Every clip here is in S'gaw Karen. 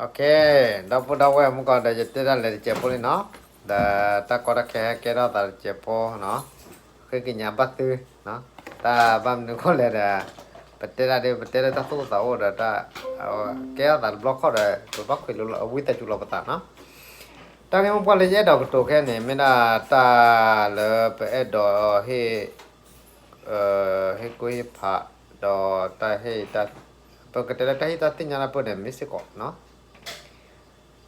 Okay, ဒီပုၢ်ဒီဝဲၢ်မုၢ်ကီး ဒီးယတဲဒၣ်လဲာ်တစဲးဖိလံနီၤ, ဒီးတၢ်ကီတၢ်ခဲဟဲကဲထီၣ်သးတစဲးဖိနီၤ, ဃ့ကညးဘၣ်သု, တၢ်ဘၣ်မနုၤအဃိလဲၣ်ဒီး ပတဲဒၣ်ဒ် ပတဲလၢတၢ်သူၣ်အိၣ်သးအိၣ်ဒီးတၢ် ကဲထီၣ်သးတဘျီခီၣ်ဒီး ပဘၣ်ခွဲးလိာ်ဝံသးစူၤလီၤပသးနီၤ. တၢ်ဂ့ၢ်မိၢ်ပှၢ်လၢယအဲၣ်ဒိးကတိၤခဲအံၤန့ၣ် မ့ၢ်ဒၣ်တၢ်လၢပအဲၣ်ဒိးဟ့ၣ် ဟ့ၣ်ကူၣ်ဟ့ၣ်ဖး ဒီးတၢ်ဟ့ၣ် ပကတဲလၢတၢ်ဟ့ၣ်တၢ်သ့ၣ်ညါနၢ်ပၢၢ်န့ၣ် မ့ၢ်စ့ၢ်ကီးနီၤ,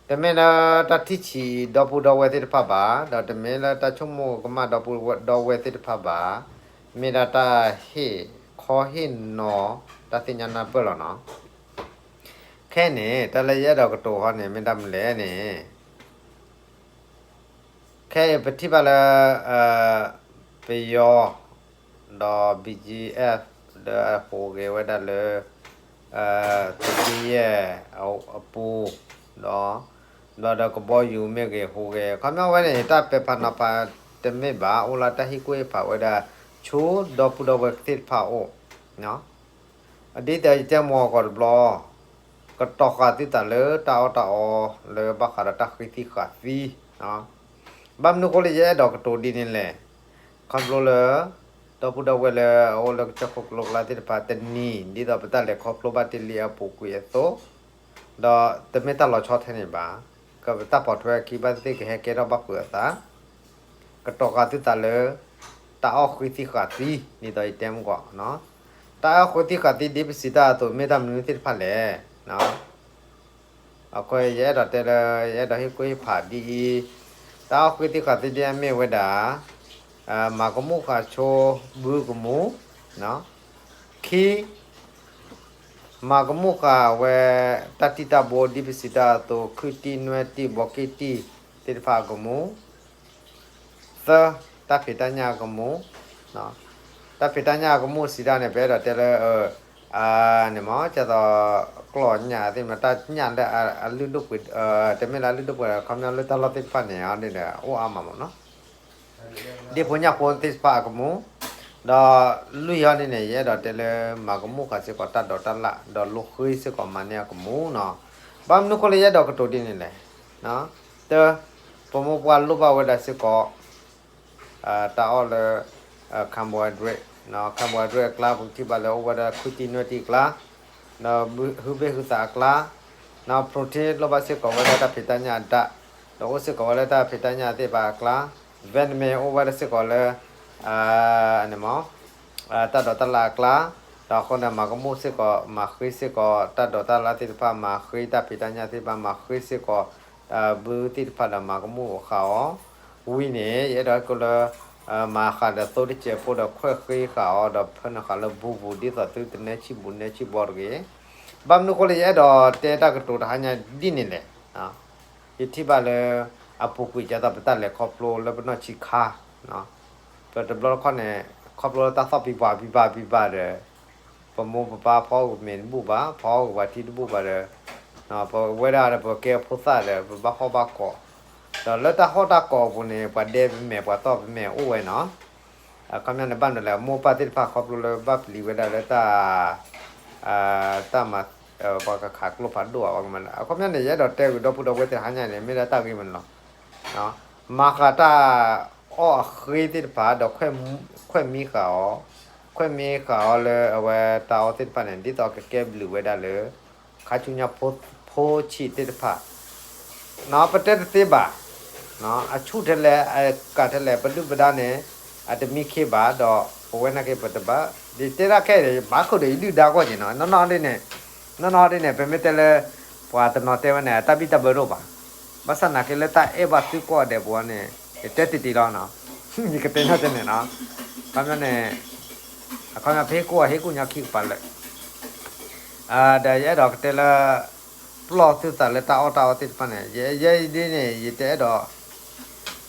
တမ့ၢ်လၢတၢ်ထံၣ်ဆံးဒီပုၢ်ဒီဝဲၢ်သ့ၣ်တဖၣ်ဘၣ်, ဒီးတမ့ၢ်လၢတၢ်ဆိကမိၣ်ကမၣ်ဒီပုၢ်ဒီဝဲၢ်သ့ၣ်တဖၣ်ဘၣ်, မ့ၢ်ဒၣ်တၢ်ဟ့ၣ်ခီဟ့ၣ်နီၤ တၢ်သ့ၣ်ညါနၢ်ပၢၢ်လီၤနီၤ. ခဲအံၤန့ၣ် တၢ်လၢယအဲၣ်ဒိးကတိၤဟီန့ၣ် မ့ၢ်တၢ်မနုၤလဲၣ်န့ၣ် ခဲအံၤပထံၣ်ဘၣ်လၢ ပယီၤ ဒီး ဘီကၠံအ့ၣ် ဒီးအဟူးဂဲၤဝဲဒၣ်လၢ သုးက့ယဲၢ်အပူၤ, ဒီး ဘျီဒီးကဘီယူၤမ့ၢ်ဂ့ၤဟူးဂဲၤ ခီပညီဝဲန့ၣ် တၢ်ပဲာ်ဖးနီၤဖးတမ့ၢ်ဘၣ် အိၣ်လၢတၢ်ဟ့ၣ်ကူၣ်ဟ့ၣ်ဖးဝဲဒၣ် ဆိဒီပုၢ်ဒီဝဲၢ်သ့ၣ်တဖၣ်အအိၣ် ဒ်သိးယတဲမ့ၢ်ကီးတဘျီ ကတီၤဃာ်သုသးလၢတၢ်အီၣ်တၢ်အီလၢဘၣ်ဃးဒီးတၢ်ဃံသံဃာ်သံ, ဘၣ်မနုၤအဃိလၢယအဲၣ်ဒိးကတိၤဒ်န့ၣ်လဲၣ်, ခီဖျိလၢ ဒီပုၢ်ဒီဝဲၢ်လၢအအိၣ်လၢကစၢၢ်ခိၣ်ကလိကျါသ့ၣ်တဖၣ်တနံၤ ဒ်သိးပတၢ်လဲၤခီဖျိဘၣ်တ့ၢ်လံအပူၤကွံာ်အသိး, ဒီးတမ့ၢ်တၢ်လီၤဆီထဲန့ၣ်ဘၣ်, ကပတၢ်ပိာ်ထွဲအခံဘၣ်သ့ၣ်ကဟဲကဲထီၣ်ဘၣ်ဖုးအသး ကတီၤဃာ်သုသးလၢ တၢ်အီၣ်ဃံသံဃာ်သံ ဒ်သိးယတဲမ့ၢ်ကီး, တၢ်အီၣ်ဃံသံဃာ်သံဒ်ပစံးတၢ်အသိး မ့ၢ်တၢ်မနုၤသ့ၣ်တဖၣ်လဲၣ်. အဃိယအဲၣ်ဒိးတဲလၢ ယအဲၣ်ဒိးဟ့ၣ်ကူၣ်ဟ့ၣ်ဖးဒ်အံၤ, တၢ်အီၣ်ဃံသံဃာ်သံဒ်အမ့ၢ်ဝဲဒၣ် မၤကမူၣ်ဃာ်ဆိဘုကမူၣ်, ခံ မၤကမူၣ်ဃာ်ဝဲ တၢ်တံၢ်တၢ်ဘိဒ်ပစံးတၢ်အသိး ခုၣ်တံၢ်နွဲၣ်တံၢ်ဘီက့ၣ်တံၢ်သ့ၣ်တဖၣ်အကမူၣ်, သၢ တၢ်ဖံးတၢ်ညၣ်အကမူၣ်, တၢ်ဖံးတၢ်ညၣ်အကမူၣ်စံးတၢ်န့ၣ် ပအဲၣ်ဒိးတဲလၢ န့ၣ်မ့ၢ် ကဲသိး ကျီၢ်ညၣ်သ့ၣ်မ့ၢ် တၢ်ညၣ်လၢအလုၢ်ဒိၣ်ပှ့ၤ တမ့ၢ်လၢအလုၢ်ဒိၣ်ပှ့ၤ ခီပညီလၢတၢ်လီၢ်သ့ၣ်တဖၣ်န့ၣ် အီၤဒ်ဒီး အိၣ်အါမးမ့ၢ်နီၤ. ဒ့ၣ်ဖိညၣ်ဖိသ့ၣ်တဖၣ်အကမူၣ်, ဒီးလွံၢ်အီၤဒ်န့ၣ် ယအဲၣ်ဒိးတဲလၢ မၤကမူၣ်ဃာ်စ့ၢ်ကီးတၢ်ဒိးတၢ်လၣ် ဒီးလိဃ့စ့ၢ်ကီးမၤန့ၢ်အကမူၣ်နီၤ. ဘၣ်မနုၤအဃိလၢယအဲၣ်ဒိးကတိၤဒ်န့ၣ်လဲၣ်, တၢ ပမိၢ်ပှၢ်လိၣ်ဘၣ်ဝဲဒၣ်စ့ၢ်ကီး တၢ်အီၣ်လၢ carbohydrate, carbohydrate အကျါ ပထံၣ်ဘၣ်လၢအိၣ်ဝဲဒၣ်ခုၣ်တံၢ်နွဲၣ်တံၢ်အကျါ, ဒီးဟုဘ့ၣ်ဟုသးအကျါ, ဒီး protein လိၣ်ဘၣ်စ့ၢ်ကီးဝဲဒၣ်တၢ်ဖံးတၢ်ညၣ်အဒၣ်, ဒီးအိၣ်စ့ၢ်ကီးဝဲလၢတၢ်ဖံးတၢ်ညၣ်သ့ၣ်တဖၣ်အကျါ, vitamin အိၣ်ဝဲဒၣ်စ့ၢ်ကီးလၢ န့ၣ်မ့ၢ် တၢ်ဒိးတၢ်လၣ်အကျါ, ဒီးအဃိန့ၣ် မၤကမူၣ်စ့ၢ်ကီး မၤဃ့စ့ၢ်ကီး တၢ်ဒိးတၢ်လၣ်သ့ၣ်တဖၣ် မၤဃ့တၢ်ဖံးတၢ်ညၣ်သ့ၣ်တဖၣ် မၤဃ့စ့ၢ်ကီး ဘုသ့ၣ်တဖၣ်ဒီးမၤကမူၣ်ဃာ်အီၤ, ဝံၤန့ၣ် ယအဲၣ်ဒိးဟ့ၣ်ကူၣ်လၢ မၤဃာ်ဒီးသိတစဲးဖိဒီးခွဲးဃ့ဃာ်အီၤ ဒီးဖၢနုာ်ဃာ်လၢဘူးပူၤ ဒ်သိးသုတနဲဆံၣ်ဘူးနဲဆံၣ်ဘီတဂ့ၤ. ဘၣ်မနုၤအဃိလၢယအဲၣ်ဒိးတဲတၢ်ကတိၤတဟါညါဒ်န့ၣ်လဲၣ် ယထံၣ်ဘၣ်လၢ အပူၤကွံာ်ဒ်သိးပတၢ်လဲၤခီဖျိလၢပနီၢ်ဆံးခါ, ပတဘျီတခီၣ်န့ၣ် ခီဖျိလၢတၢ်သီၣ်ဖံးပှၤဖံးဘၣ်ဖံးဘၣ်ဒီး ပမိၢ်ပပၢ်ဖီဂုာ်မ့ၤတဘူၣ်ဘၣ်, ဖီဂုာ်ပှၤထံတဘူၣ်ဘၣ်ဒီး ပဝဲဒၣ်ဒီးပကဲဖိသၣ်ဒီး ပဘၣ်ဟီၣ်ဘၣ်ကီး, ဒီးလၢတၢ်ဟီၣ်တၢ်ကီးအပူၤန့ၣ် ပှၤဒဲပမဲာ် ပှၤတီၢ်ပမဲာ်အိၣ်ဝဲနီၤ. အခီပညီန့ၣ် ဘၣ်မနုၤလဲၣ် မိၢ်ပၢ်သ့ၣ်တဖၣ်ခီဖျိလၢဘၣ်ပျံၤဝဲဒၣ်လၢတၢ် တၢ်မၤ ပှၤကခးကျိဖးဒိၣ်အီၤ အခီပညီန့ၣ် ယအဲၣ်ဒိးတဲဂ့ၤဒီပုၢ်ဒီဝဲၢ်သ့ၣ်တဟါညါန့ၣ် မ့ၢ်ဒၣ်တၢ်ဂ့ၢ်မနုၤလီၤ. မၤဃာ်တၢ်အီၣ်အဃ့သ့ၣ်တဖၣ် ဒီးခွဲးမံဃာ်အီၤ, ခွဲးမံဃာ်အီၤလၢအဝဲတၢ်အီၣ်သ့ၣ်တဖၣ်န့ၣ် ဒ်သိးကကဲဘျုးဝဲဒၣ်လၢ ခါဆူညါဖိဆံးသ့ၣ်တဖၣ် ပတဲတသ့ဘၣ်, အဆူၣ်ထဲလဲၣ် အကးထဲလဲၣ် ပဒုၣ်ပဒါန့ၣ် အတမံခ့ဘၣ်ဒီး ပဝဲနာ်က့ပတဘၣ် ယတဲဒၣ်ခဲအံၤ ယဘၣ်ခိၣ်ဒီးယဒုၣ်ဒါကီၢ်က့ၤနီၤ နီၢ်နီၢ်ဒ်န့ၣ်, နီၢ်နီၢ်ဒ်န့ၣ် ပမ့ၢ်တဲလၢ ပှၤတနီၤတဲဝဲန့ၣ် တၢ်ဘံၣ်တၢ်ဘၢတအိၣ်ဘၣ်, ဘၣ်ဆၣ်နာ်က့လၢတၢ်အဲၣ်ဘၣ်သုကိးဂၤဒဲးပူၤန့ၣ် ယတဲတံၢ်တံၢ်လီၤ, ယကတဲညီတန့ၣ်နီၤ, ခီပညီန့ၣ် အခီပညီဖဲဟ့ၣ်ကူၣ်အဟ့ၣ်ကူၣ်ညီခံကပၤလၢာ် ဒီးယအဲၣ်ဒိးကတဲလၢ ပျီၢ်သုသးလၢတၢ်အီၣ်တၢ်အီသ့ၣ်တဖၣ်န့ၣ် ယဲဒ်န့ၣ် ယတအဲၣ်ဒိး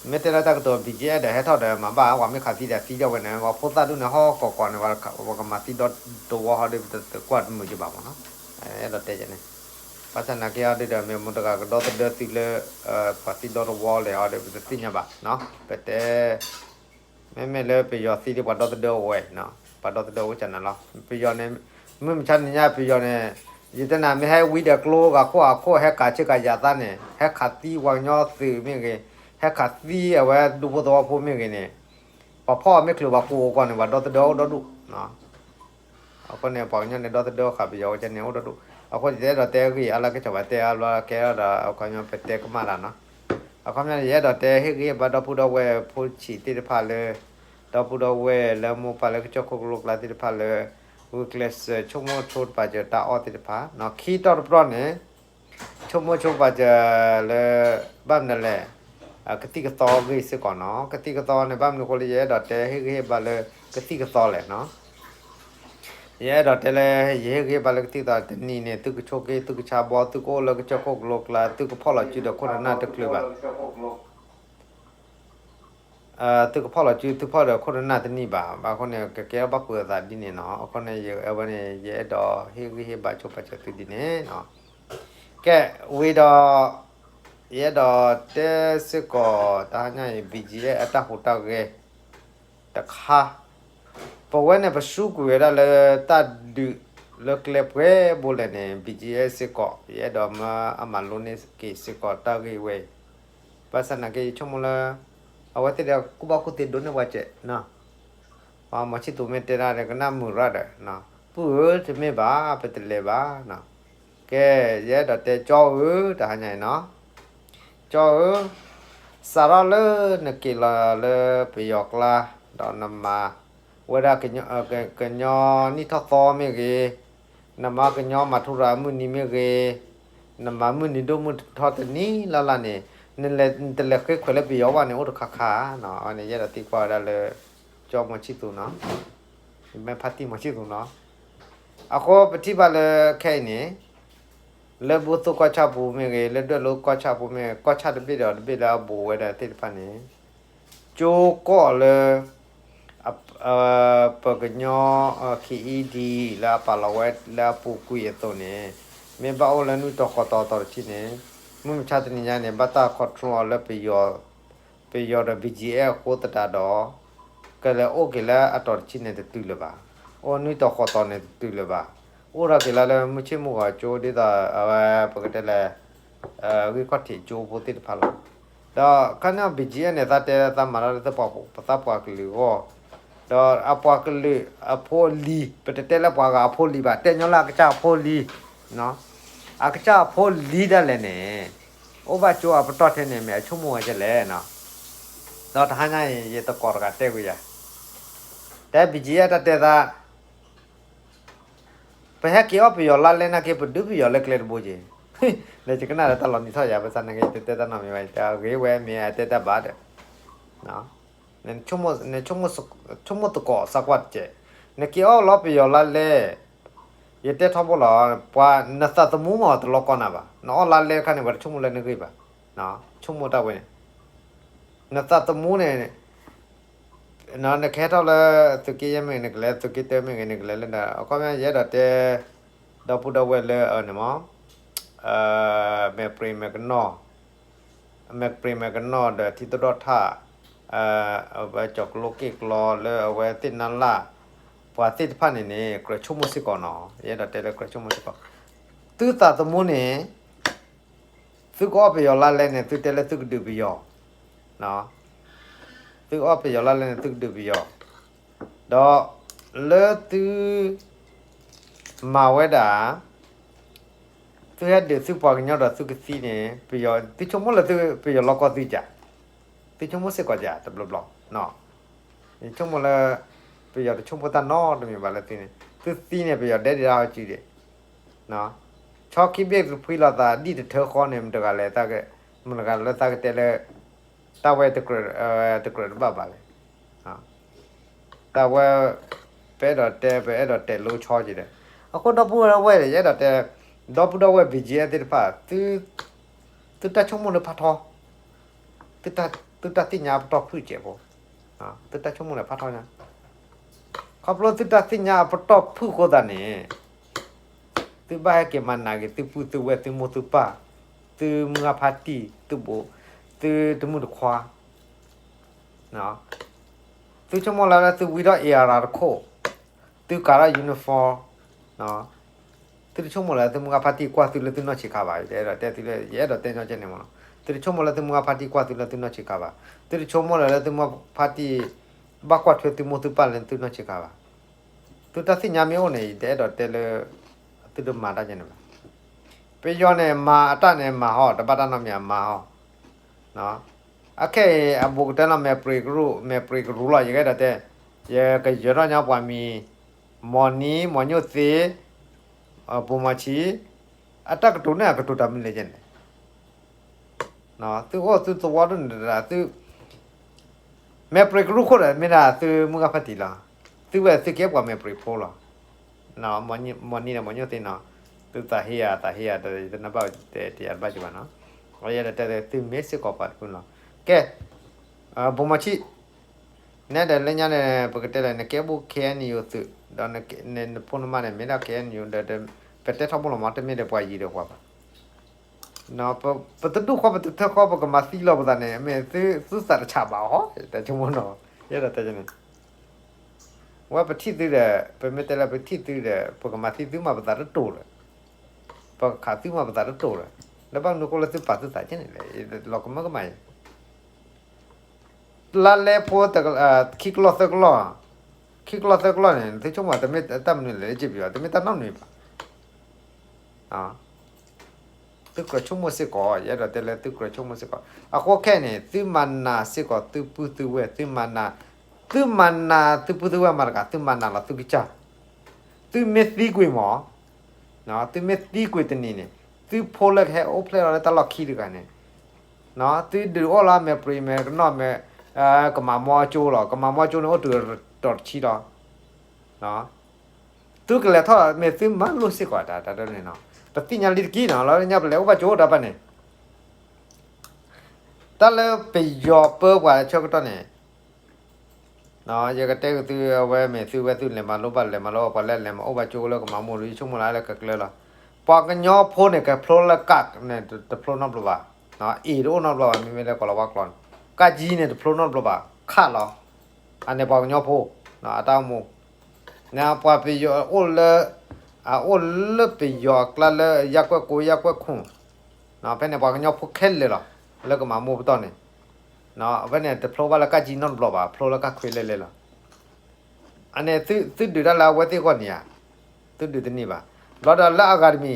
မ့ၢ်တဲလၢတၢ်ကတိၤ ဘံၣ်ကၠံအဲၣ်ဒိးဟဲထီၣ်ဒီး မၤဘၣ်ဝဲမ့ၢ်ခးသံဒီးသံယီၣ်ဝဲန့ၣ် ပှၤဖိသၣ်ဒူၣ်န့ၣ် ဟီၣ်ကီၢ်ကီၢ်န့ၣ် ပှၤကမၤသံဒီတဝီဟီဒီး ပတကွၢ်တမုာ်ကဘၣ်မးနီၤ, အဲၣ်ဒိးတဲန့ၣ်, ဘၣ်ဆၣ်နာ်က့အီၤဒ်ဒီး မ့ၢ်မတၤတဂၤကဒီသဒၢသုလၢ ပှၤသံဒီတဝီလဲၣ်အီၤဒီး ပတသ့ၣ်ညါဘၣ်, ပတဲ မ့မ့ၢ်လၢပယီၤသံဒီးပှၤဒီသဒၢအိၣ်ဝဲ, ပှၤဒီသဒၢအိၣ်ကနၤလီၤ. ပယီၤန့ၣ် မုၢ်မဆါနံၤညါပယီၤန့ၣ် ယတဲနၤ မ့ၢ်ဟဲဝံဒီးကျိဂၤခိၣ်ဂၤခိၣ် ဟဲကးဆ့ကၤယၤသးန့ၣ် ဟဲခးသံပှၤကညီသုးမ့ၢ်ဂ့ၤ, ဟဲခးသံအဝဲဒူဖိသဝီဖိမ့ၢ်ဂ့ၤန့ၣ်, ပှၤဖီၣ်အီၤမ့ၢ်ချုးပှၤကူးအိၣ်ကီးန့ၣ် ပှၤဒီသဒၢအိၣ်ဒီဒူၣ် အဃိန့ၣ် ပှၤကညီန့ၣ် ဒီသဒၢဃာ်ပယီၤဝဲန့ၣ်အိၣ်ဒီဒူၣ်. အဃိယတအဲၣ်ဒိးတဲဂ့ၢ်အါလၢကစီၤပၤတဲအါဘျီကဲထီၣ်ဒီး အခီပညီပတဲကမၣ်တၢ်နီၤ. အခီပညီန့ၣ် ယအဲၣ်ဒိးတဲဟ့ၣ်ဂံၢ်ဟ့ၣ်ဘါဒီပုၢ်ဒီဝဲၢ်ဖိဆံးသ့ၣ်တဖၣ်လၢ ဒီပုၢ်ဒီဝဲၢ်လၢမိၢ်ပၢ်လၢကစၢၢ်ခိၣ်ကလိကျါသ့ၣ်တဖၣ်လၢ ဂုာ်ကျဲးစၢးဆိကမိၣ်ဆိပာ်စၢၤတၢ်အီၣ်သ့ၣ်တဖၣ်, ခံတီၤတပတီၢ်န့ၣ် ဆိကမိၣ်ဆိပာ်စၢၤလၢ ဘၣ်မနုၤလဲၣ်, ကသံၣ်ကသီဂ့ၢ်စ့ၢ်ကီးနီၤ. ကသံၣ်ကသီန့ၣ် ဘၣ်မနုၤအဃိလၢ ယအဲၣ်ဒိးတဲဟ့ၣ်ဂံၢ်ဟ့ၣ်ဘါလၢကသံၣ်ကသီလဲၣ်နီၤ. ယအဲၣ်ဒိးတဲလၢ ယဟ့ၣ်ဂံၢ်ဟ့ၣ်ဘါလၢကသံၣ်ကသီ တနံၤန့ၣ် သုကဆိးက့ သုကဆါဘီ သုကအိၣ်လၢကစၢၢ်ခိၣ်ကလိကျါ သုကဖီၣ်လီၤစုဒီးခိၣ်နၢ်တချုးဘၣ် သုကဖီၣ်လီၤစု သုဖီၣ်ဒီးခိၣ်နၢ်တနံၣ်ဘၣ်. ဘၣ်အဃိန့ၣ် ကကဲထီၣ်ဘၣ်ပှဲၤအသးဒ်န့ၣ်နီၤ. အဃိန့ၣ် အဝဲန့ၣ် ယအဲၣ်ဒိးဟ့ၣ်ဂံၢ်ဟ့ၣ်ဘါဆိပာ်စၢၤသုဒ်န့ၣ်နီၤ. ကဲ, ဝံၤဒီး ယအဲၣ်ဒိးတဲစ့ၢ်ကီး တဟါညါအံၤ ဘံၣ်ကၠံၣ်အဲၣ် အတၢ်ဟူးတၢ်ဂဲၤ တခါ, ပဝဲန့ၣ် ပစူးကွံာ်ဝဲဒၣ်လၢတၢ်ဒုးလၢကျဲပှဲၤဘိလဲၣ်န့ၣ် ဘံၣ်ကၠံၣ်အဲၣ်စ့ၢ်ကီး ယအဲၣ်ဒိးမၢအမၤလိန့ၢ်က့ၤစ့ၢ်ကီးတၢ်ဂ့ၢ်ဝဲအံၤ, ဘၣ်ဆၣ်နာ်က့ ယဆိကမိၣ်လၢ အဝဲသ့ၣ်ဒီးကူၣ်ဘၣ်ကူၣ်သ့ဒိးန့ၢ်ပှၤစဲး ပှၤမီၤဆံၣ်သူးမ့ၢ်တဲဒၣ်ဒီး ကနၣ်မုာ်ရၣ်ဒီး, ပုၢ်ဧၢ တမ့ၢ်ဘၣ် ပတလဲၤဘၣ်. ကဲ, ယအဲၣ်ဒိးတဲကၠီဧၢ တဟါညါအံၤနီၤ, ကၠီဧၢ, စးထီၣ်လၢနက့ၤလီၤလၢပယီၤကျါ ဒီးနမၤဝဲဒၣ် ကညီနံၣ်ထီၣ်သီမ့ၢ်ဂ့ၤ, နမၤကညီမၤထူရၤအမုၢ်နံၤမ့ၢ်ဂ့ၤ, နမၤမုၢ်နံၤဒိၣ်မုၢ်ထီတနံၤလၢ်လၢ်န့ၣ်, နတလဲၤဃ့ခွဲးလၢပယီၤဘၣ်န့ၣ် အိၣ်တခါခါနီၤ. အဝဲန့ၣ် ယအဲၣ်ဒိးသံကွၢ်ဝဲဒၣ်လၢ ကၠီမီၤဆံၣ်သူးနီၤ, မ့ၢ်ဖါတံၢ်မီၤဆံၣ်သူးနီၤ. အဃိပထံၣ်ဘၣ်လၢခဲအံၤန့ၣ် လၢဘူၣ်သိၣ်ကီၢ်ဆၣ်ပူၤမ့ၢ်ဂ့ၤ, လၢဒွဲၣ်လိၤကီၢ်ဆၣ်ပူၤမ့ၢ်ဂ့ၤ, ကီၢ်ဆၣ်တဘ့ၣ်ဒီးတဘ့ၣ်လၢအဘူးဝဲဒၣ်သ့ၣ်တဖၣ်န့ၣ်, ကၠိကီၢ်လၢ ပကညီ ခ့အံဒံ လၢအပာ်လီၤဝဲလၢအပူၤကွံာ်အသိးန့ၣ်, မ့ၢ်ဘၣ်အိၣ်လၢနွံတီၤဃိးတီၤအတီၤတဆံန့ၣ်, မုၢ်မဆါတနံၤညါန့ၣ် ဘၣ်တၢ် control အီၤလၢ ပယီၤဒီး ဘံၣ်ကၠံၣ်အဲၣ် အဃိသတးဒီး ကလဲၤအိၣ်က့ၤလၢအတီၤတဆံန့ၣ်တတုၤလၢၤဘၣ်, အိၣ်နွံတီၤဃိးတီၤန့ၣ်တတုၤလၢၤဘၣ်, အိၣ်ထီၣ်က့ၤလၢလၢမုၢ်ဆ့ၣ်မုၢ်ဂီၤကၠိ ဒ်သိးအဝဲပကတဲလဲၣ် ဂံၢ်ခီၣ်ထံးကၠိဖိသ့ၣ်တဖၣ်လီၤ. ဒီးခါန့ၣ် ဘံၣ်ကၠံၣ်အဲၣ်န့ၣ် သးတဲသးမၤတၢ်လၢသးပှၤကလုာ်အဂီၢ်, ဒီးအပှၤကလုာ်အဖိအလံၤ, ပတတဲလၢပှၤဂၤအဖိအလံၤဘၣ်, တဲညီလၢအကစၢ်အဖိအလံၤ, အကစၢ်အဖိအလံၤဒၣ်လဲာ်န့ၣ်, အိၣ်ဘၣ်ကၠိအပတီၢ်ထဲန့ၣ် မ့ၢ်အဆိကမိၣ်ဝဲဒ်လဲၣ်. ဒီးတဟါညါအံၤ ယသကိးတဂၤတဲကွံာ်ယၤ, တဲဘံၣ်ကၠံၣ်အဲၣ်တၢ်တဲသး ပဟဲက့ၤအီၣ်ပယီၤလါလဲနာ်က့ ပဒုးပယီၤလၢကျဲတဘိက့ၤ, လဲၤယကနၣ်ဒီးတၢ်လီၤနံၤထီၣ်ယၤ ဘၣ်ဆၣ်နာ်က့ ယတတဲတၢ်နီတမံၤဘၣ်, ယတဲအဂ့ၢ်ဝဲမ့ၢ်အတဲတၢ်ဘၣ်ဒီး, နဆိကမိၣ်သကိးစၢ်ကွၢ်တက့ၢ်, နက့ၤအီၣ်လီၤပယီၤလါလဲ, ယတဲထီဘိလီၤ, ပှၤနသးသမူမ့ၢ်တလီၤကီနၤဘၣ်, နအီၣ်လါလဲတခါန့ၣ် ပှၤတဆိကမိၣ်လၢနဂ့ၢ်ဘၣ်, ဆိကမိၣ်တၢ်ဝဲန့ၣ်, နသးသမူန့ၣ် နကဟဲထီၣ်လၢသုးက့ယဲၢ်မ့ၢ်ဂ့ၤ နကလဲၤသုးက့တၢမ့ၢ်ဂ့ၤ နကလဲၤလၢနၤ အခီပညီ ယအဲၣ်ဒိးတဲ ဒီပုၢ်ဒီဝဲၢ်လၢအန့ၣ်မ့ၢ် မဲာ်ပြ့မဲာ်ကနီၣ်, မဲာ်ပြ့မဲာ်ကနီၣ်ဒီးထံသဒီၣ်ထၣ်, အဝဲကၠီၤကျိက့ၣ်ကျီလၢအဝဲသ့ၣ်နါလၢ်, ပှၤသ့ၣ်တဖၣ်န့ၣ်န့ၣ် ကြၢးဆိကမိၣ်စ့ၢ်ကီးနီၤ, ယအဲၣ်ဒိးတဲလၢကြၢးဆိကမိၣ်စ့ၢ်ကီး, သုသးသမူန့ၣ် သုကအီၣ်ပယီၤလါလဲန့ၣ် သုတဲလၢသုကဒုးပယီၤ, သုကအီၣ်ပယီၤလါလဲန့ၣ် သုကဒုးပယီၤ, ဒီးလၢသု မၤဝဲဒၣ် သုဟဲဒုးသုပှၤကညီဒီးသုကသံန့ၣ် ပယီၤ သုဆိကမိၣ်လၢသုပယီၤလီၢ်ကီၢ်သုက, သုဆိကမိၣ်စ့ၢ်ကီးကတဘျီဘျီ, ယဆိကမိၣ်လၢ ပယီၤတဆိကမိၣ်တၢ်နီတမံၤဘၣ်လၢသုန့ၣ် သုသံန့ၣ် ပယီၤဒဲဒံးဒၣ်ဟီစုဒံး, ဆီခံဘ့ၣ်ကဖှံလီၤသးဒံၣ်တထၢဃီန့ၣ် မတဂၤလဲၣ်, မတဂၤလၢသးကတဲလၢ တၢ်ဝဲ တကြၢးတဘၣ်ဘၣ်လဲၣ်. တၢ်ဝဲ ပအဲၣ်ဒိးတဲ ပအဲၣ်ဒိးတဲလိဆီက့ၤဒီး အဃိဒီပုၢ်ဝဲၢ် ယအဲၣ်ဒိးတဲ ဒီပုၢ်ဒီဝဲၢ် ဘံၣ်ကၠံၣ်အဲၣ်သ့ၣ်တဖၣ် သုတၢ်ဆိကမိၣ်လၢဖးထီ, သုတၢ်သ့ၣ်ညါအပတီၢ်ဖုၣ်စဲးဖိ, သုတၢ်ဆိကမိၣ်လၢဖးထီညါ, ခီဖျိသုတၢ်သ့ၣ်ညါအပတီၢ်ဖုၣ်အဃိသတးန့ၣ် သုဘၣ်ဟဲက့ၤမၤနးက့ၤ သုပုၢ်သုဝဲၢ် သုမိၢ်သုပၢ်, သုမုၢ်ဂၢ်ဖါတံၢ် သုဘိ, သုတမုၣ်တခွါ, သုဆိကမိၣ်လၢ သုဝံထီၣ် အ့ၣ်အရၤ တခိၣ်, သုကၤထီၣ် uniform, သုတဆိကမိၣ်လၢသုမုၢ်ဂၤဖါတံၢ်ကွၢ်သုလၢသုနီၢ်ဆံးခါဘၣ်, ယအဲၣ်ဒိးတဲသုလၢ ယအဲၣ်ဒိးတဲညီကဲန့ၣ်မ့ၢ်နီၤ, သုတဆိကမိၣ်လၢသုမုၢ်ဂၤဖါတံၢ်ကွၢ်သုလၢသုနီၢ်ဆံးခါဘၣ်, သုတဆိကမိၣ်လၢ လၢသုမုၢ်ဂၤဖါတံၢ် ဘၣ်ကွၢ်ထွဲသုမိၢ်သုပၢ်လၢသုနီၢ်ဆံးခါဘၣ်. သုတၢ်သ့ၣ်ညါမ့ၢ်အိၣ်န့ၣ် ယတအဲၣ်ဒိးတဲလၢ သုတမၤတၢ်ကဲန့ၣ်ဘၣ်. ပယီၤန့ၣ် မၤအတၢ်န့ၣ်မၤဟီ, တဘၣ်တၢ်နီတမံၤအမၤဟီ. အခဲအံၤ အဘူးကတၢၢ်လီၤ မဲာ်ပြံးကရူၢ် မဲာ်ပြံးကရူၢ်လီၤ, ယကအဲၣ်ဒိးတဲ, ယကယၢၤထီၣ်ညီပှၤမံၤ, မီၤနံၤ မီၤညိၣ်သ့, ဘိၣ်မီၤဆံး, အတၢ်ကတိၤန့ၣ် အကတိၤတၢ်မနုၤလဲၣ်န့ၣ်, သုအိၣ်သုသဝီဒိၣ်န့ၣ် သု မဲာ်ပြံးကရူၢ်ခိၣ်ဒီး မ့ၢ်ဒၣ်သုမုၢ်ဂၤဖါတံၢ်လီၤ. သုဝဲသုကဲပှၤမဲာ်ပြံးဖိလီၤ. မီၤနံၤဒီးမီၤညိၣ်သ့နီၤ, သုသးဟ့ယၤ သးဟ့ယၤ တနဘၣ်တဲတယၤတဘၣ်ကဘၣ်နီၤ, အယဲဒၣ်တဲသုမ့ၢ်စ့ၢ်ကီးပှၤတဖုလီၤ. ကဲ, ဘိၣ်မီၤဆံး, နဲဒၣ်လၢညါန့ၣ် ပကတဲလဲၣ် နကဲဘူး ခ့ၣ်အဲၣ်ယူၣ် သုး, ဒီးနဖိနမါန့ၣ် မ့ၢ်ဒၣ် ခ့ၣ်အဲၣ်ယူၣ် ဒီး ပတဲထီဘိလီၤမး တမ့ၢ်ဒီးပှၤယံၤဒီးပှၤဘၣ်. ပတဒူၣ်ဃီ ပတထၢဃီ ပကမၤသံလီၤပသးန့ၣ် မ့ၢ်သုသးတဆးဘၣ်အီၤ, တၢ်ဆိကမိၣ်နီၤ, ယဲဒၣ်တဲန့ၣ်, ဝဲပထံၣ်သုဒီး ပမ့ၢ်တဲလၢပထံၣ်သုဒီး ပကမၤသံသုမးပသးတတိာ်ဒီး, ပကခးသုမးပသးတတိာ်ဒီး, လၢဘၣ်မနုၤဃိလၢသုပာ်သုသးကဲန့ၣ်လဲၣ်, လီၤကမၢကမၣ်အံၤ လါလဲဖိ ခံကလီၢ်သၢကလီၢ်, ခံကလီၢ်သၢကလီၢ်န့ၣ် သုဆိကမိၣ်တမ့ၢ်တၢ်မနုၤလဲၣ် လၢကၠ့ပယီၤ တမ့ၢ်တၢ်နီတမံၤဘၣ်. သုကြၢးဆိကမိၣ်စ့ၢ်ကီး, ယအဲၣ်ဒိးတဲလၢသုကြၢးဆိကမိၣ်စ့ၢ်ကီး. အဃိခဲအံၤန့ၣ် သုမၤနးစ့ၢ်ကီးသုပုၢ်သုဝဲၢ်, သုမၤနး, သုမၤနးသုပုၢ်သုဝဲၢ်မးတဂၤ, သုမၤနးလီၤသုကစၢ်. သုမ့ၢ်သံကွံာ်မး, သုမ့ၢ်သံကွံာ်တနံၤန့ၣ်, သုဖိလၢကဟဲအိၣ်ဖျဲၣ်လီၤလၢတၢ်လီၢ်ခံတဂၤန့ၣ်, သုဒုးအိၣ်လၢမဲာ်ပြံးမဲာ်ကနီၣ်မဲာ်, ကမၤမီကၠိလီၤ. ကမၤမီကၠိန့ၣ် အိၣ်တုၤတီၤတဆံလီၤ. သုကလဲၤထီၣ် မ့ၢ်သုမၤလိစ့ၢ်ကီးတၢ်တၢ်န့ၣ်နီၤ, ပသ့ၣ်ညါလံတက့ၢ်နီၤ, လၢညါပလဲၤအိၣ်ဘၣ်ကၠိတၢ်ဘၣ်န့ၣ်, တၢ်လၢပယီၤပၢပှၤဆၢကတီၢ်န့ၣ် ယကတဲက့ၤသု အဝဲမ့ၢ်သုဝဲသုလဲၤမၤလိဘၣ်လဲၤမၤလိ ပှၤလၢလဲၤမၤအိၣ်ဘၣ်ကၠိလၢကမၤမူရံ ဆိကမိၣ်လၢလၢကကျၢၤလီၤ. ပှၤကညီဖိန့ၣ် ကဖျိလၢကၣ်န့ၣ် တဖျိနီတဘျီဘၣ်, အ့ၣ်တအိၣ်နီတဘျီဘၣ် မ့မ့ၢ်လၢကီၤလၤဝါကျိာ်န့ၣ်, ကၣ်ကၠံန့ၣ် တဖျိနီတဘျီဘၣ် ခးလီၤ. အန့ၣ်ပှၤကညီဖိ အတၢ်အိၣ်မူ, ပှၤပယီၤအိၣ်လၢ အအိၣ်လၢပယီၤအကျါလၢယၢ်ကွဲၢ်ကိ ယၢ်ကွဲၢ်ခိၣ်, ဖဲန့ၣ်ပှၤကညီဖိခဲလၢာ်လီၤ လၢကမၤမူပတီၢ်န့ၣ် အဝဲန့ၣ် တဖျိဘၣ်လၢကၣ်ကၠံနီတဘျီဘၣ် ဖျိလၢကၣ်ခွ့လဲလဲလီၤ. အန့ၣ် သုဒုးတၢ်လၢအဝဲသ့ၣ်အဂီၢ်န့ၣ်ဧါ, သုဒုးတန့ၢ်ဘၣ်. ဘျီဒီးလၢအဂၤတမံ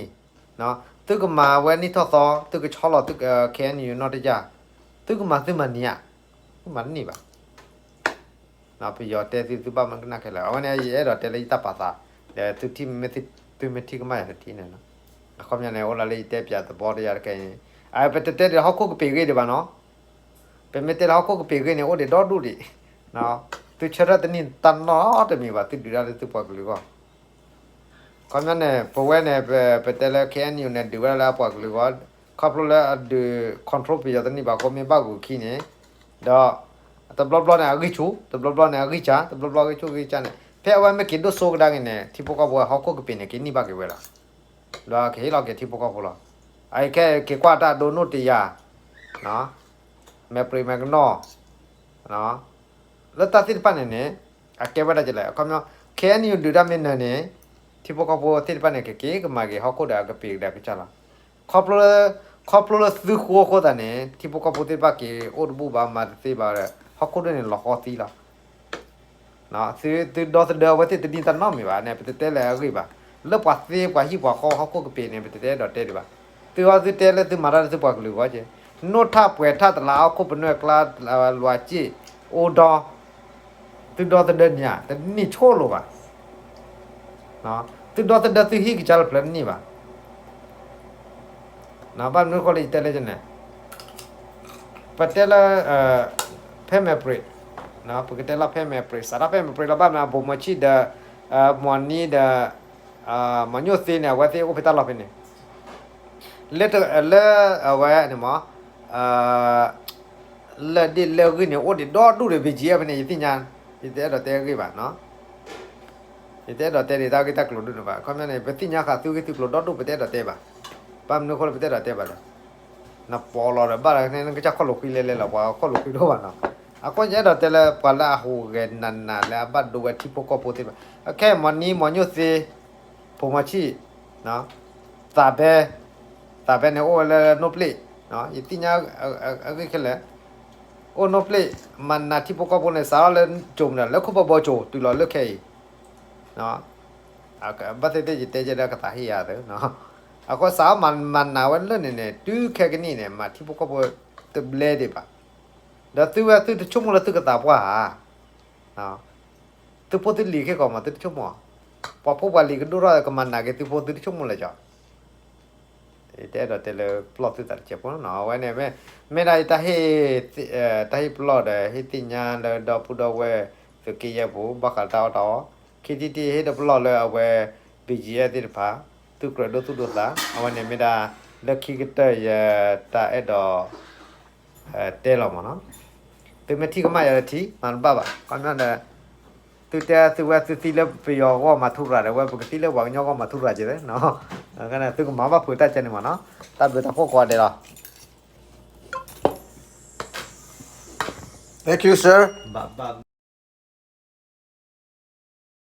ၤ, သုကမၤဝဲနံၣ်ထီၣ်သီ သုကဆီလီၤသု ခ့ၣ်အဲၣ်ယူၣ် နီၢ်တယၢ်, သုကမၤသုမၤန့ၢ်ဧါ, သုမၤတန့ၢ်ဘၣ်. ပယီၤတဲသု သုဘၣ်မနုၤကနၣ်ခဲလၢာ်, အဝဲန့ၣ် ယအဲၣ်ဒိးတဲလၢယတၢ်ပာ်သး, ဒီးသုထံၣ်မ့ၢ် သုမ့ၢ်ထံၣ်ကမၣ်ယၤတထံၣ်န့ၣ်လီၤ. အခီပညီန့ၣ် အိၣ်လၢလၢယတဲပၠးသဘီတယၤတကဲအံၤ, ပတတဲဒီးဟီၣ်ခိၣ်ကပ့ၤဂ့ၢ်ဒံးဘၣ်နီၤ, ပမ့ၢ်တဲလၢဟီၣ်ခိၣ်ကပ့ၤဂ့ၢ်န့ၣ် အိၣ်ဒံးဒီဒူၣ်ဒံး, သုဆၢထၢၣ်တန့ၢ်တၢ်နီတမံၤဘၣ် သုဒုးတၢ်လၢသုပှၤကလုာ်အဂီၢ် ခီပညီန့ၣ် ပဝဲန့ၣ် ပတဲလၢ ခ့ၣ်အဲၣ်ယူၣ် န့ၣ် ဒုးဝဲဒၣ်လၢအပှၤကလုာ်အဂီၢ်, ခီဖျိလၢအဒုး control ပယီၤတန့ၢ်ဘၣ်အဃိ မ့ၢ်ဘၣ်ဂုာ်ခံန့ၣ်, ဒီး တဘျီဘျီန့ၣ် အဂံၢ်ဆူၣ်, တဘျီဘျီန့ၣ် အဂံၢ်စၢ်, တဘျီဘျီအဂံၢ်ဆူၣ်ဂံၢ်စၢ်န့ၣ် ဖဲအဝဲမ့ၢ်က့ၤဒိၣ်စိကဒါက့ၤန့ၣ် ထံဖိကီၢ်ဖိဟီၣ်ခိၣ်ကပ့ၤန့ၣ် က့ၤန့ၢ်ဘၣ်က့ၤဝဲလီၤ. ဒီးကဟ့ၣ်လီၤက့ၤထံဖိကီၢ်ဖိလီၤ. အခဲက့ၤကွၢ်တၢ်ဒိနိၣ်တယၤ, မဲာ်ပြံးမဲာ်ကနီၣ် လၢတၢ်သ့ၣ်တဖၣ်န့ၣ်န့ၣ် အကဲဝဲဒၣ်ကလဲၣ်, အခီပညီ ခ့ၣ်အဲၣ်ယူၣ် ဒုးတၢ်မ့ၢ်နၢၤန့ၣ် ထံဖိကီၢ်ဖိသ့ၣ်တဖၣ်န့ၣ် ကက့ၤကမၤက့ၤဟီၣ်ခိၣ်ဒီးအကပ့ၤကဒါကစၢ်လီၤ. ခီဖျိလၢသုဃိအဃိသတးန့ၣ် ထံဖိကီၢ်ဖိသ့ၣ်တဖၣ်က့ၤအိၣ်တဘူၣ်ဘၣ် မၤတသ့ဘၣ်ဒီး ဟီၣ်ခိၣ်ဒၣ်န့ၣ် လီၤဃီသံလီၤ. သုဒီသဒၢအဝဲသ့ၣ်တန့ၢ်တၢ်နီတမံၤဘၣ်န့ၣ် ပတတဲလၢအဂ့ၢ်ဘၣ်. လၢပှၤသ့ပှၤဟံၣ်ပှၤဃီဟီၣ်ခိၣ်ကပ့ၤန့ၣ် ပတတဲဒီးတဲဒံးဘၣ်. သုအီၤသုတဲလၢသုမၤတၢ်လၢသုပှၤကလုာ်အဂီၢ်က့, နိၣ်ထၣ်ပှဲၤထၣ်တလးဟီၣ်ခိၣ်ပနွဲၢ်ကျါ လွးက့ၣ် အိၣ်ဒီ သုဒီသဒၢန့ၣ်ဧါ တန့ၢ်ဆိလိာ်ဘၣ်. သုဒီသဒၢသုဟံၣ်ကစၢ်လၢပျၢၤတန့ၢ်ဘၣ်. ဘၣ်မနုၤအဃိလၢယတဲလၢန့ၣ် ပတဲလၢ ဖဲမဲာ်ပြံး, ပကတဲလၢဖဲမဲာ်ပြံး စးထီၣ်ဖဲမဲာ်ပြံးလီၤ. ဘၣ်မနုၤ ဘိၣ်မီၤဆံးဒီး မီၤနံၤဒီး မီၤညိၣ်သ့န့ၣ် အဝဲသ့ၣ်အိၣ်ဖဲတၢ်လီၢ်ဖဲန့ၣ် လၢ လၢအဝဲန့ၣ်မး လၢဒ့ၣ်လၢဂံၢ်န့ၣ် အိၣ်ဒံးဒီဒူၣ်ဒီး ဘ့ၣ်ကၠံ ဖဲန့ၣ် ယသ့ၣ်ညါ, ယတအဲၣ်ဒိးတဲအဂ့ၢ်ဘၣ်. ယတအဲၣ်ဒိးတဲဒံးတၢ်ဂ့ၢ်တၢ်ကျိၤဒ်န့ၣ်ဘၣ်. ခီပညီန့ၣ် ပသ့ၣ်ညါဃာ်သုဂ့ၢ်သုကျိၤဒီဒူၣ် ပတအဲၣ်ဒိးတဲဘၣ်. ဘၣ်မနုၤအဃိလၢပတအဲၣ်ဒိးတဲဘၣ်လဲၣ်. နပီးလီၤဒီးဘၣ်လၢန့ၣ် နကစၢ်ခီၣ်လိာ်ဃံလဲလဲလီၤ ပှၤခီၣ်လိာ်ဃံတအိၣ်ဘၣ်နီၤ. အဃိယအဲၣ်ဒိးတဲလၢပှၤလၢအဟူးဂဲၤနးနးလၢအဘၣ်ဒိဝဲထံဖိကီၢ်ဖိသ့ၣ်တဖၣ် အခဲအံၤ မီၤနံၤ မီၤညိၣ်သ့ ဘိၣ်မီၤဆံး သးဘဲ, သးဘဲန့ၣ်အိၣ်ဝဲလၢနိၣ်ပျ့ၣ်, ယသ့ၣ်ညါအဂ့ၢ်ခဲလၢာ်, အိၣ်နိၣ်ပျ့ၣ်, မၤနးထံဖိကီၢ်ဖိန့ၣ် စးထီၣ်လၢကၠိမနုၤလၢခိၣ်ဘီဘီကၠိတုၤလီၤလၢခဲအံၤ, ဘၣ်သ့ၣ်သ့ၣ်ယတဲကဲဒီးကသးဟ့ၣ်ယၤသ့, အဃိစးထီၣ်မၤနးဝဲလၢန့ၣ်န့ၣ် တုၤခဲကနံၣ်န့ၣ် မၤထံဖိကီၢ်ဖိတဘျဲဒံးဘၣ်, ဒီးသုဝဲသုတဆိကမိၣ်လၢသုကသးပှၢ်ဧါ သုဖိသုလံၤခဲကီးမး သုတဆိကမိၣ်, ပှၤဖိပှၤလံၤကဒိၣ်ထီၣ်ကမၤနးက့ၤသုဖိသုတဆိကမိၣ်လၢၤကီး, ယတအဲၣ်ဒိးတဲလၢပျီၢ်သုသးတစဲးဖိနီၤ, အဝဲန့ၣ် မ့ၢ်ဒၣ်ယတၢ်ဟ့ၣ်, တၢ်ဟ့ၣ်ပျီၢ်ဒီး ဟ့ၣ်သ့ၣ်ညါလၢဒီပုၢ်ဒီဝဲၢ် သုးက့ယဲၢ်ပူၤ ဘၣ်ဃးတၢ်အီၣ်တၢ်အီ, ခံထံၣ်တထံၣ်ဟ့ၣ်ဒီးပျီၢ်လၢအဝဲ ဘံၣ်ကၠံၣ်အဲၣ်သ့ၣ်တဖၣ်, သုကြၢးဒိသူၣ်ဒိသး, အဝဲန့ၣ်မ့ၢ်ဒၣ် လၢခံကတၢၢ်ယတၢ်အဲၣ်ဒိး တဲလီၤမးနီၤ, သုမ့ၢ်ထံၣ်ကမၣ်ယၤဒီးထံၣ် မၤတဘၣ်ဘၣ်, ခီပညီဒီး သုတဲသုဝဲသုသံလၢပယီၤဂီၢ်မၤထူရၤဒီး ဝဲပကသံလၢပှၤကညီဂီၢ်မၤထူရၤက့ၤသ့နီၤ, သုကမၤဘၣ်ဖုးတၢ်ကဲန့ၣ်မးနီၤ, တၢ်ဘျုးတၢ်ဖှိၣ်ကိးဂၤဒဲးလီၤ, Thank you, sir.